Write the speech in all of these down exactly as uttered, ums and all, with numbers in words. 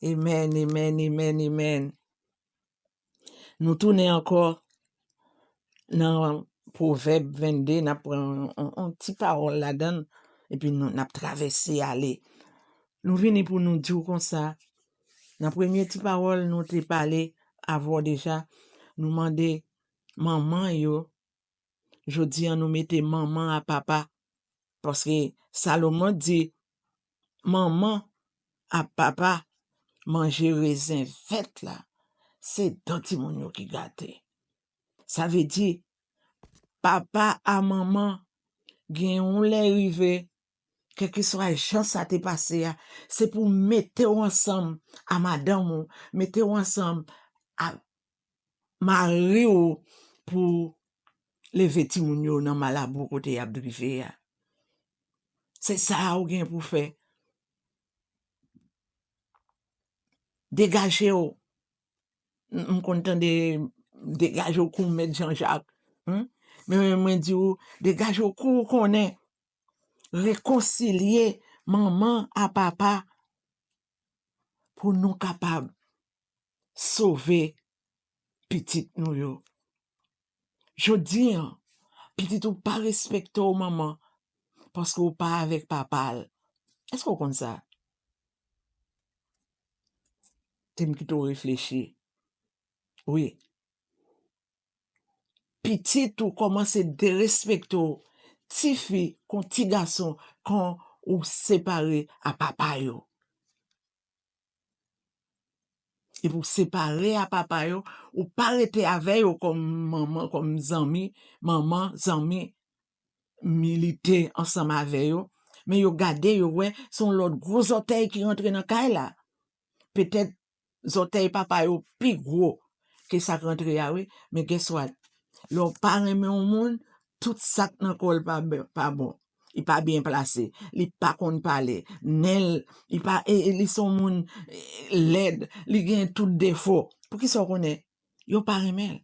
Amen, amen, amen, amen. Nou tounen ankò nan Pwovèb vennde, n ap pran yon, yon, yon ti pawòl ladan l, epi nou, n ap travèse ale. Nou vini pou nou di w konsa, nan premye ti pawòl nou te pale avè w deja, nou mande manman yo, jodi a nou mete manman a papa, paske Salomon di, manman a papa manje rezen vèt la, se dan timoun yo ki gate. Sa vle di, papa a manman gen yon lè rive, kèlkeswa jan sa te pase a, se pou mete w ansanm a madanm ou, mete w ansanm a mari w pou leve timoun yo nan malabou kote y ap drive a. Se sa a ou gen pou fè. Degaje w. M, m konn tande degaje w kou mèt Jan Jak. Hmm? Men mwen, mwen di w, degaje w kou w konnen. Rekonsilye manman a papa pou nou kapab sove pitit nou yo. Jodi a, pitit ou pa respekte w manman, paske w pa avèk papa l. Èske w konn sa? Te m kite w reflechi. Wi. Pitit ou kòmanse derespekte w, tifi kon ti gason, kan ou separe a papa yo. Epi w separe a papa yo, ou pa rete avè yo kòm manman, kòm zanmi, manman, zanmi, milite ansanm avè yo, men yo gade, yo wè, se yon lòt gwo zòtèy ki rantre nan kay la. Petèt zòtèy papa yo pi gwo ke sa k rantre a, wi, men guess what? Lè w pa renmen yon moun, tout sa k nan kò l pa, pa bon. Li pa byen plase, li pa konn pale, nen l, li pa, e, e li se yon moun, e, lèd, li gen tout defo. Poukisa w konnen? Yo pa renmen l.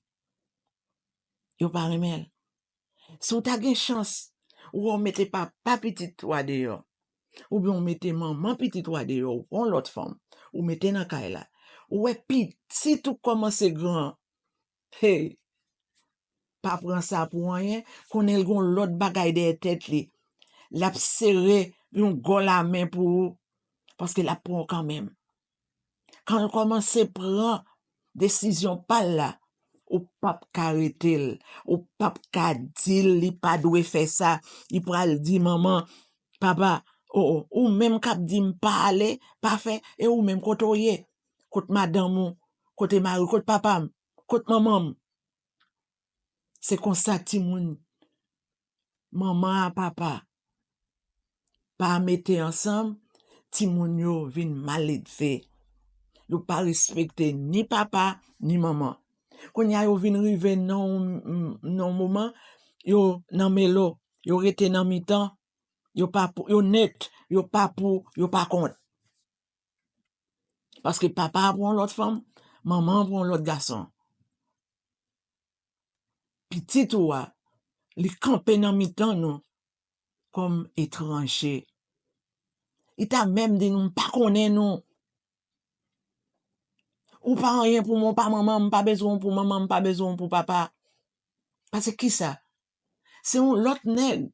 Yo pa renmen l. Si w ta gen chans, ou wè w mete papa pitit ou a deyò, oubyen w mete manman pitit ou a deyò, ou pran yon lòt fanm, ou mete nan kay la, ou wè pitit ou kòmanse gran, hey, pa pran sa pou anyen, konnen l gen yon lòt bagay dèyè tèt li. L ap sere yon gòl a men pou ou, paske l ap pran w kanmenm. Kan l kòmanse pran desizyon pa l la, ou p ap ka rete l, ou p ap ka di l li pa dwe fè sa, li pral di manman, papa, o, o, ou menm k ap di m pa ale, pa fè, e ou menm kote w ye? Kot madanm ou? Kote mari w? Kot papa m? Kot manman m? Se konsa timoun, manman a papa pa mete ansanm, timoun yo vin mal elve. Yo pa respekte ni papa, ni manman. Kounye a yo vin rive nan yon, nan yon moman, yo nan melo, yo rete nan mitan, yo pa pou, yo nèt, yo pa pou, yo pa kont. Paske papa a pran yon lòt fanm, manman an pran yon lòt gason. Pitit ou a, li kanpe nan mitan nou kòm etranje. Li ta menm di nou, "M pa konnen nou. Ou pa anyen pou mwen, ou pa manman m, m pa bezwen w pou manman m, m pa bezwen w pou papa." Paske kisa? Se yon lòt nèg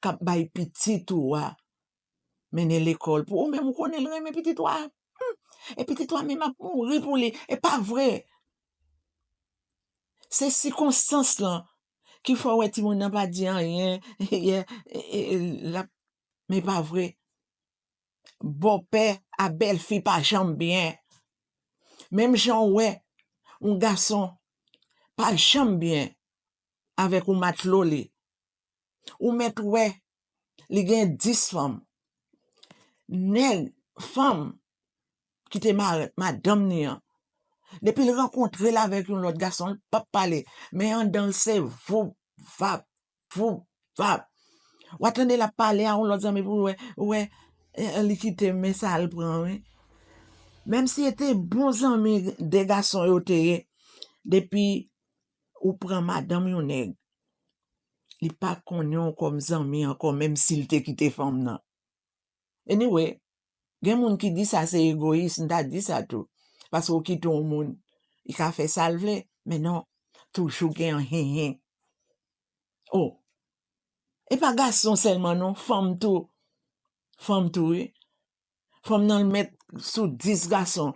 k ap bay pitit ou a mennen lekòl pou ou menm ou konnen l renmen pitit ou a. Hmm. E pitit ou a menm ap mouri pou li. E pa vre. Se sikonstans lan ki fè w wè timoun nan pa di anyen, l ap, men pa vre. Bòpè a bèlfi pa janm byen. Menm jan w wè yon gason pa janm byen avèk yon matlo li, ou mèt wè li gen dis fanm. Nèg, fanm ki te ma-, madanm ni an, depi l rankontre l avèk yon lòt gason, l p ap pale. Men anndan l se voup, vap, voup, vap. W a tande l ap pale a yon lòt zanmi pou w wè, ou wè, e, e, li kite m, men sa l pran, wi. Menm si e te bon zanmi de gason yo te ye, depi ou pran madanm yon nèg, li pa konnen w kòm zanmi ankò, menm si l te kite fanm nan. Anyway, Gen moun ki di sa se egoyis, m ta di sa tou. Paske w kite yon moun, li ka fè sa l vle, men non, toujou gen yon hinhin. O, e pa gason sèlman non, fanm tou. Fanm tou, wi. Fanm nan mèt sou dis gason.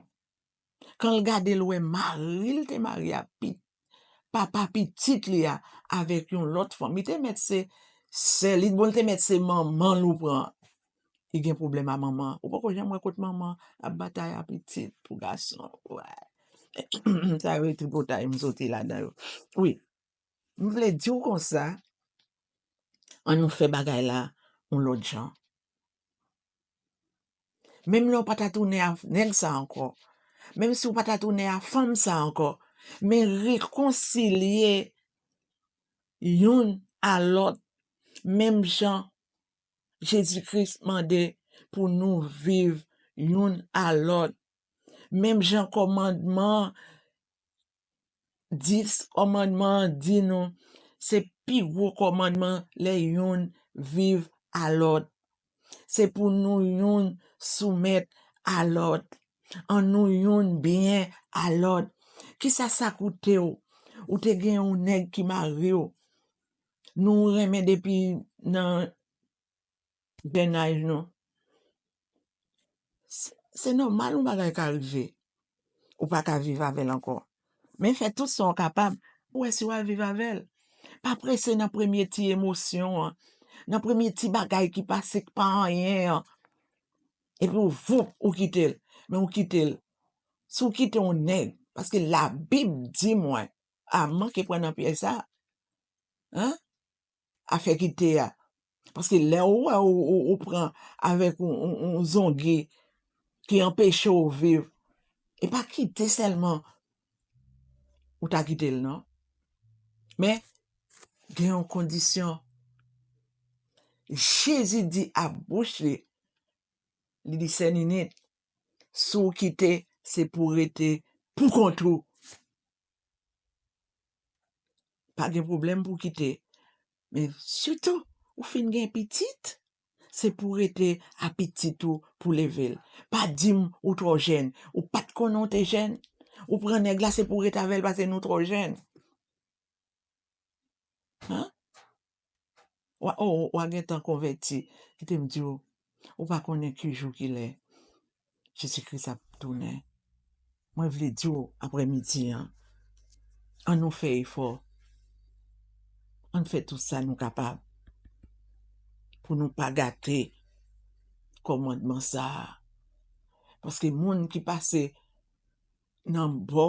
Kan l gade l wè mari l te marye a, pi, papa pitit li a, avèk yon lòt fanm, li te mèt se sè li, bon, li te mèt se manman l ou pran. Li gen pwoblèm a manman. Ou poko janm wè kot manman ap batay a pitit pou gason. Wè. Sa yo tripotay m soti ladan yo. Wi. M vle di w konsa, ann nou fè bagay la yon lòt jan. Menm lè w pa ta tounen a nèg sa ankò, menm si w pa ta tounen a fanm sa ankò, men rekonsilye youn a lòt, menm jan Jezi Kris mande pou nou viv youn a lòt. Menm jan kòmandman, dis kòmandman an di nou, se pi gwo kòmandman lè youn viv a lòt. Se pou nou youn soumèt a lòt. Ann nou youn byen a lòt. Kisa sa koute w? Ou te gen yon nèg ki mari w. Nou renmen depi nan jennaj nou. Se, se nòmal yon bagay ka rive. Ou pa ka viv avè l ankò. Men fè tout sa w kapab pou wè si w a viv avè l. Pa prese nan premye ti emosyon an, nan premye ti bagay ki pase k pa anyen an. Epi w voup, ou kite l. Men ou kite l. Si w kite yon nèg, paske Labib di mwen, a manke pran nan pyèj sa. Hein? Afè kite a. Paske lè ou wè ou, ou, ou pran avèk yon, yon, yon zongi ki anpeche w viv, e pa kite sèlman ou ta kite l, non. Men, gen yon kondisyon. Jezi di a bouch li, li di, Sè Ninit, si w kite, se pou w rete pou kont ou. Pa gen pwoblèm pou w kite. Men sitou, ou fin gen pitit, se pou w rete a pitit ou pou leve l. Pa di m ou twò jèn. Ou pa t konnen w te jèn. Ou pran nèg la, se pou w rete avè l paske nou twò jèn. Hein? Wa, o, w a gentan konvèti. Kite m di w, ou pa konnen ki jou ki lè Jezi Kris ap tounen. Mwen vle di w, aprèmidi an, ann nou fè efò. Ann fè tout sa nou kapab pou nou pa gate kòmandman sa a. Paske moun ki pase nan bò,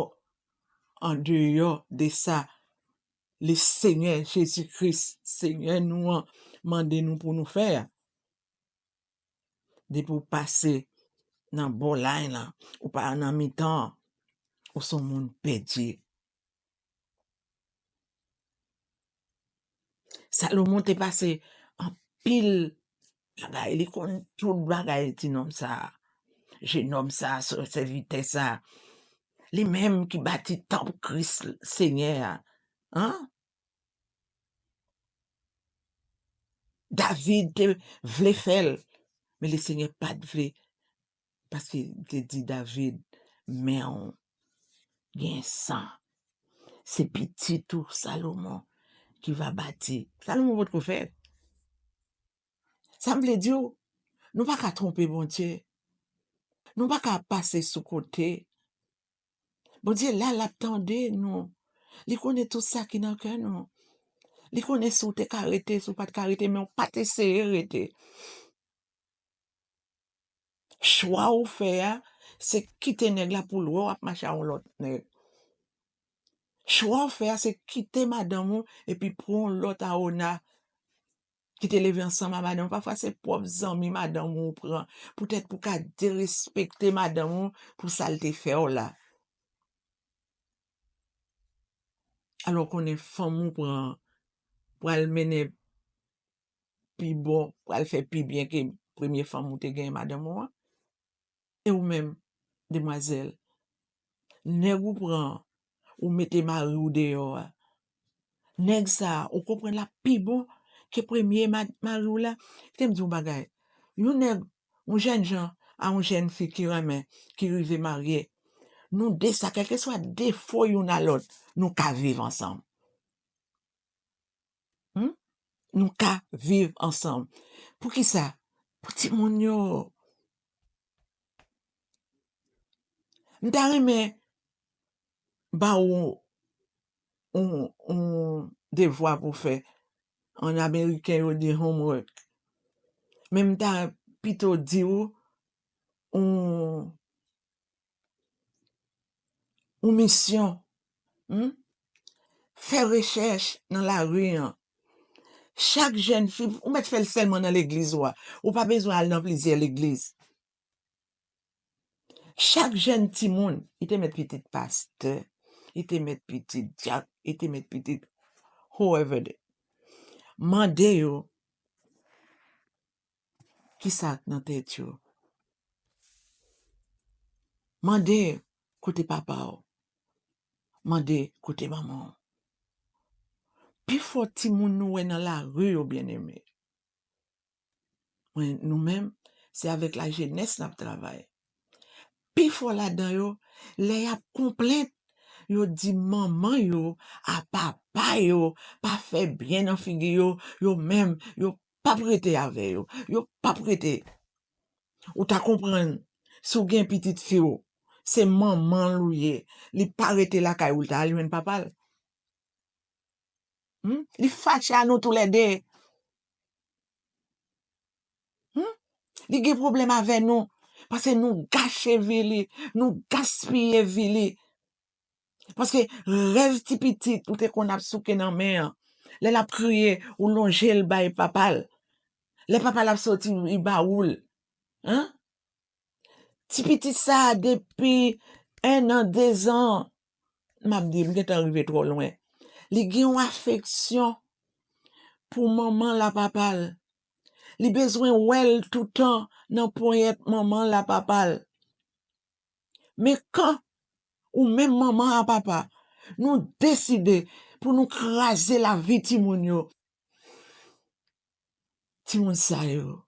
andeyò de sa, Lesenyè Jezi Kris, Senyè nou an, mande nou pou nou fè a. Depi w pase nan bò line lan, ou pa nan mitan an, ou se yon moun pèdi. Salomon te pase anpil bagay, li konn tout bagay ti nonm sa a, jenòm sa a, sèvitè sa a. Li menm ki bati tanp Kris Senyè a. Hein? David te vle fè l, men Lesenyè pa t vle, paske li te di David, men w gen san. Se pitit ou, Salomon, ki va bati. Salomon potko fèt. Sa m vle di w, nou pa ka twonpe Bondye. Nou pa ka pase sou kote. Bondye la, l ap tande nou. Li konnen tout sa ki nan kè nou. Li konnen si w te ka rete, si w pa t ka rete, men w pa t eseye rete. Chwa ou fè a, se kite nèg la pou l wè w ap mache a yon lòt nèg. Chwa ou fè a, se kite madanm ou epi pran yon lòt Aona ki te leve ansanm a madanm ou. Pafwa se pwòp zanmi madanm ou ou pran, poutèt pou ka derespekte madanm ou pou sa l te fè w la. Alò w konnen fanm ou pran pral mennen pi bon, pral fè pi byen ke premye fanm ou te genyen, madanm ou an. E ou menm, demwazèl, nèg ou pran an, ou mete mari w deyò a, nèg sa a, ou konprann l ap pi bon ke premye ma-, mari w la? Kite m di w yon bagay. Yon nèg, yon jènjan, a yon jèn fi ki renmen, ki rive marye. Nou de sa, kèlkeswa defo youn a lòt, nou ka viv ansanm. Hmm? Nou ka viv ansanm. Poukisa? Pou timoun yo. M ta renmen ba w yon, yon devwa pou fè. An ameriken, yo di homework. Men m ta pito di w yon, yon misyon. Hmm? Fè rechèch nan lari an. Chak jèn fi, ou mèt fè l sèlman nan legliz ou a. Ou pa bezwen al nan plizyè legliz. Chak jèn timoun, li te mèt pitit pastè, li te mèt pitit dyak, li te mèt pitit whoever de. Mande yo, kisa k nan tèt yo? Mande kote papa w. Mande kote manman w. Pifò timoun nou wè nan lari yo, byeneme. Mwen, nou menm, se avèk lajenès n ap travay. Pifò ladan yo, lè y ap konplent, yo di manman yo a papa yo pa fè byen nan figi yo, yo menm, yo p ap rete avè yo, yo p ap rete. Ou ta konprann, si w gen pitit fi w, se manman l ou ye, li pa rete lakay ou, l ta al jwenn papa l. Hmm? Li fache a nou toulède. Hmm? Li gen pwoblèm avè nou, paske nou gache vi li, nou gaspiye vi li. Paske rèv ti pitit ou te konn ap souke nan men an, lè l ap kriye, ou lonje l bay papa l. Lè papa l ap soti, li ba ou l. Hein? Ti pitit sa a depi en an, de zan, m ap di, m gentan rive twò lwen. Li gen yon afeksyon pou manman l a papa l. Li bezwen wè l toutan nan ponyèt manman l a papa l. Men kan ou menm manman a papa, nou deside pou nou kraze lavi timoun yo, timoun sa yo,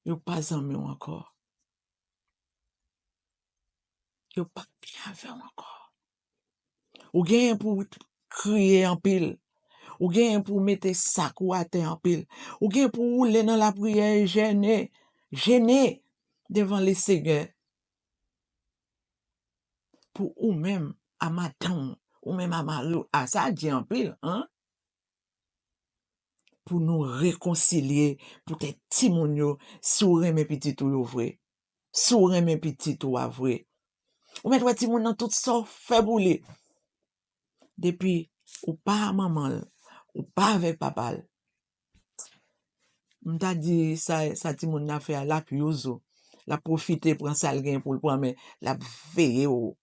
yo pa zanmi w ankò. Yo p ap byen avè w ankò. Ou genyen pou w kriye anpil. Ou genyen pou w mete sak ou atè anpil. Ou genyen pou w woule nan lapriyè e jene, jene devan Lesenyè. Pou ou menm, a madanm ou, ou menm a mari w, a sa di anpil, an? Pou nou rekonsilye poutèt timoun yo, si w renmen pitit ou yo vre. Si w renmen pitit ou a vre. Ou mèt wè timoun nan tout sa w fè pou li. Depi ou pa manman l, ou pa avèk papa l. M ta di sa, sa timoun nan fè a, l ap use ou. L ap pwofite pran sa l gen pou l pran, men l ap veye w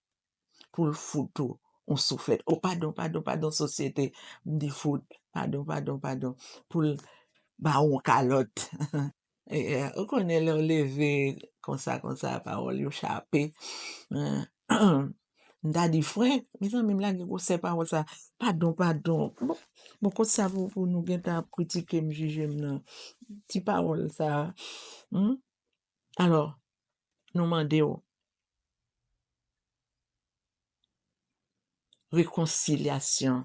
pou l fout ou yon souflèt. O, padon, padon, padon, sosyete. M di fout. Padon, padon, padon. Pou l ba w yon kalòt. E, e, ou konnen lè w leve konsa, konsa, pawòl yo chape. Eh, m ta di frenk, mezanmi, m lage gwosè pawòl sa. Padon, padon. Bon, bon, kot sa pou, pou nou gentan ap kritike m, jije m nan ti pawòl sa. Hmm? Alò, nou mande w rekonsilyasyon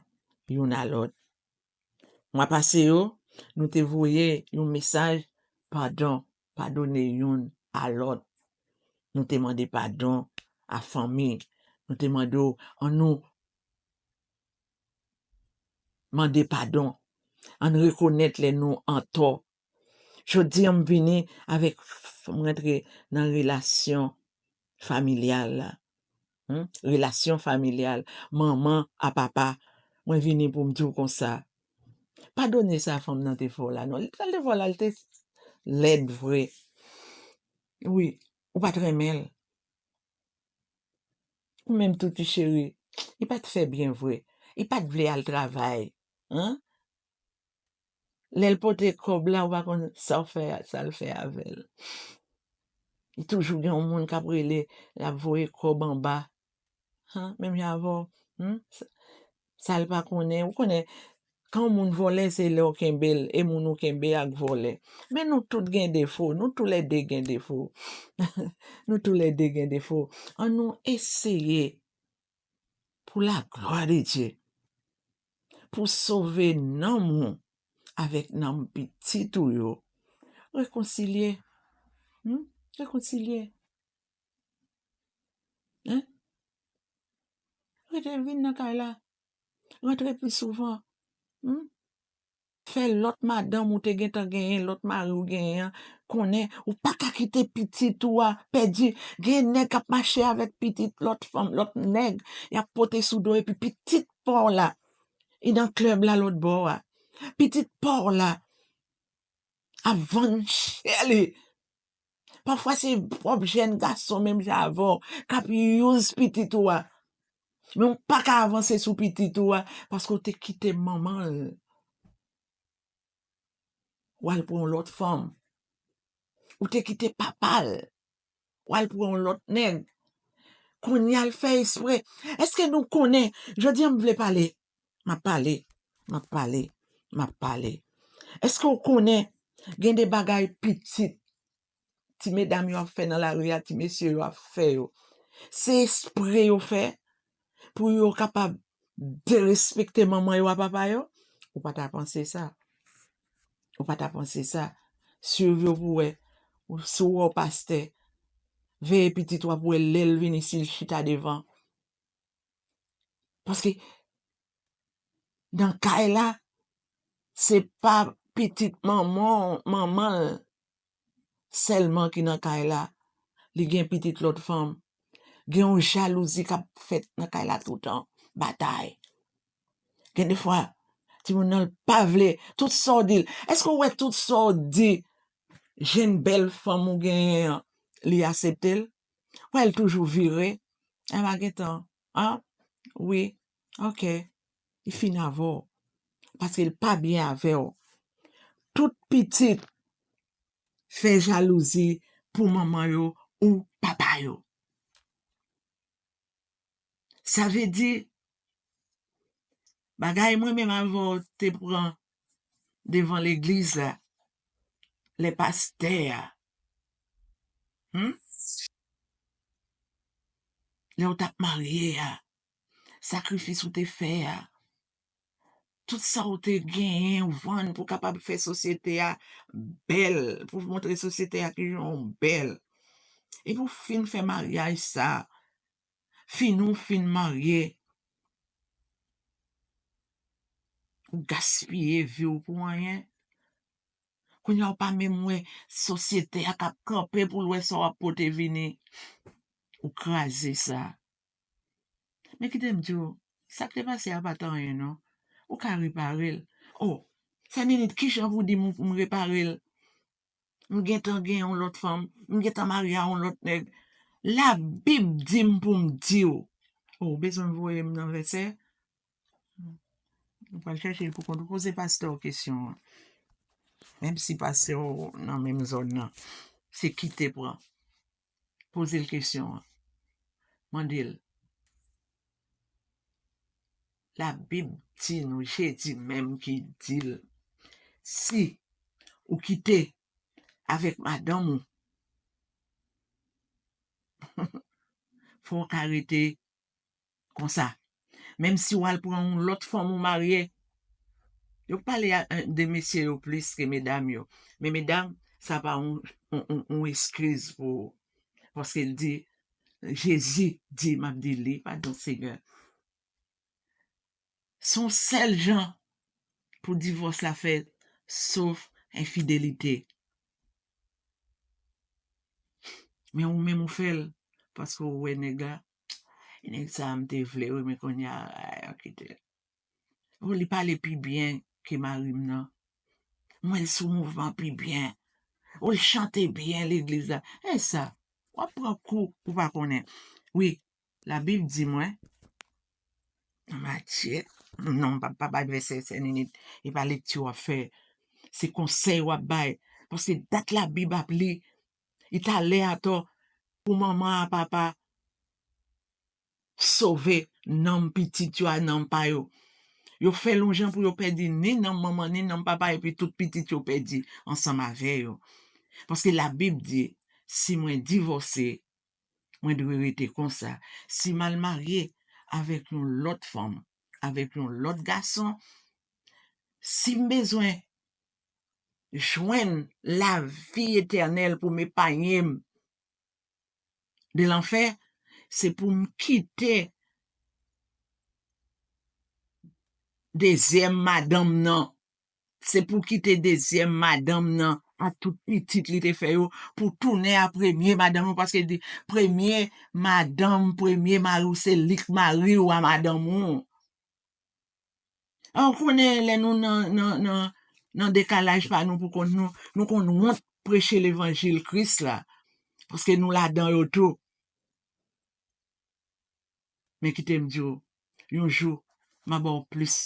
youn a lòt. Mwa pase yo, nou te voye yon mesaj padon, padone youn a lòt. Nou te mande padon a fanmi. Nou te mande w, ann nou mande padon. Ann rekonèt lè nou antò. Jodi a, m vini avèk, m rantre nan relasyon familyal la. Hmm? Relasyon familyal, manman a papa. Mwen vini pou m di w konsa. Padone sa fanm nan te fè w la, non. Sa l te fè w la, l te lèd vre. Wi, ou pa t renmen l. Ou menm tou, ti cheri, li pa t fè byen vre. Li pa t vle al travay. Hein? Lè l pote kòb la, ou pa konn sa w fè, sa l fè avè l. Li toujou gen yon moun k ap rele, l ap voye kòb anba. Han, menm jan avè w, hmm? Sa, sa l pa konnen. Ou konnen, Kan yon moun vòlè, se lè w kenbe l, e moun ou kenbe ak vòlè. Men nou tout gen defo, nou toulède gen defo. Nou toulède gen defo. Ann nou eseye, pou la glwa de Dye, pou sove nanm ou avèk nanm pitit ou yo, rekonsilye. Hmm? Rekonsilye. Hein? Rete vin nan kay la. Rantre pi souvan. Hmm? Fè lòt madanm ou te gentan genyen, lòt mari ou genyen an, konnen ou pa ka kite pitit ou a pèdi. Gen nèg k ap mache avèk pitit lòt fanm, lòt nèg, y ap pote sou do, epi pitit pa w la, li nan klèb la lòt bò a. Pitit pa w la ap vann chè li. Pafwa se pwòp jèn gason menm jan avè w k ap use pitit ou a. Men w pa ka avanse sou pitit ou a paske w te kite manman l. W al pran yon lòt fanm. Ou te kite papa l. W al pran yon lòt nèg. Kounye a l fè espre. Èske nou konnen, jodi a m vle pale. M ap pale, m ap pale, m ap pale. Èske w konnen gen de bagay pitit ti medam yo ap fè nan lari a, ti mesye yo ap fè yo? Se espre yo fè pou yo kapab derespekte manman yo a papa yo? Ou pa ta panse sa. Ou pa ta panse sa. Swiv yo pou wè. Ou, si w wè w pastè, veye pitit w ap wè lè l vini si l chita devan. Paske nan kay la, se pa pitit manman, manman l sèlman ki nan kay la. Li gen pitit lòt fanm. Gen yon jalouzi k ap fèt nan kay la toutan. Batay. Gen de fwa, timoun nan l pa vle, tout sa w di l. Èske w wè tout sa w di jèn bèl fanm ou genyen an, li aksepte l? Wè l toujou vire. Anba gentan. An? Wi. Ok. Li fin avè w. Paske l pa byen avè w. Tout pitit fè jalouzi pou manman yo ou papa yo. Sa vle di, bagay mwen menm avè w te pran devan legliz la, lè pastè a, hmm? Lè w t ap marye a, sakrifis ou te fè a, tout sa w te genyen, w vann pou w kapab fè sosyete a bèl, pou w montre sosyete a kijan w bèl. Epi w fin fè maryaj sa, fin ou fin marye, ou gaspiye vi w pou anyen. Kounye a w pa menm wè sosyete a k ap kanpe pou l wè sa w ap pote vini. Ou kraze sa. Men kite m di w, sa k te pase a pa t anyen non. Ou ka repare l. O, Sè Ninit, kijan pou w di m pou m repare l? M gentan gen yon lòt fanm, m gentan marye a yon lòt nèg. Labib di m pou m di w. O, ou bezwen voye m nan vèsè? Ou pral chèche l pou kont ou, poze pastè w kesyon an. Menm si pastè w nan menm zòn nan, se kite pran. Poze l kesyon an. Mande l. Labib di nou, Jezi menm ki di l, si ou kite avèk madanm ou, fò w ka rete konsa. Menm si w al pran yon lòt fanm ou marye, yo pale a, de mesye yo plis ke medam yo. Men medam, sa pa yon, yon, yon, yon eskiz pou, paske l di, Jezi di, m ap di li, padon Senyè. Se yon sèl jan pou divòs la fèt, sof enfidelite. Men ou menm ou fè l, paske ou wè nèg la, e nèg sa a m te vle wi, men kounye a, ay, an kite l. O, li pale pi byen ke mari m nan. M wè l sou mouvman pi byen. O, l chante byen legliz la. E sa, w ap pran kou, ou pa konnen. Wi, Labib di mwen, Matye, non, m p ap, pa bay vèsè, Sè Ninit, e pa lekti w ap fè, se konsèy w ap bay. Paske dat Labib ap li, li ta lè atò pou manman a papa sove nanm pitit yo a nanm pa yo. Yo fè l yon jan pou yo pèdi ni nanm manman, ni nanm papa, epi tout pitit yo pèdi ansanm avè yo. Paske Labib di, si mwen divòse, mwen dwe rete konsa. Si m al marye avèk yon lòt fanm, avèk yon lòt gason, si m bezwen jwenn lavi etènèl pou m epanye m de lanfè, se pou m kite dezyèm madanm nan. Se pou kite dezyèm madanm nan ak tout pitit li te fè yo, pou tounen a premye madanm ou, paske di premye madanm, premye mari w, se li k mari w a madanm ou. An konnen lè nou nan, nan, nan, nan dekalaj pa nou pou kont nou, nou konn wont preche levanjil Kris la, paske nou ladan yo tou. Men kite m di w, yon jou, m a ba w plis,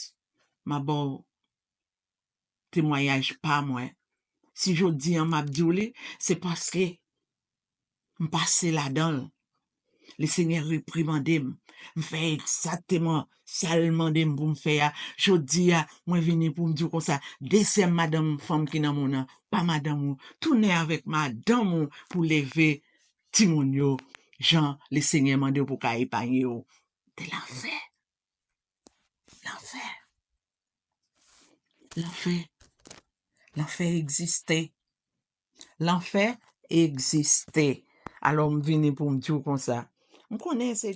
m a ba w temwayaj pa mwen. Si jodi an m ap di w li, se paske m pase ladan l. Lesenyè reprimande m. M fè egzakteman sa l mande m pou m fè a. Jodi a, mwen vini pou m di w konsa, dezyèm madanm fanm ki nan mond nan, pa madanm ou. Tounen avèk madanm ou pou leve timoun yo, jan Lesenyè mande w pou w ka epanye yo. De lanfè. Lanfè. Lanfè. Lanfè egziste. Lanfè egziste. Alò, m vini pou m di w konsa. M konnen se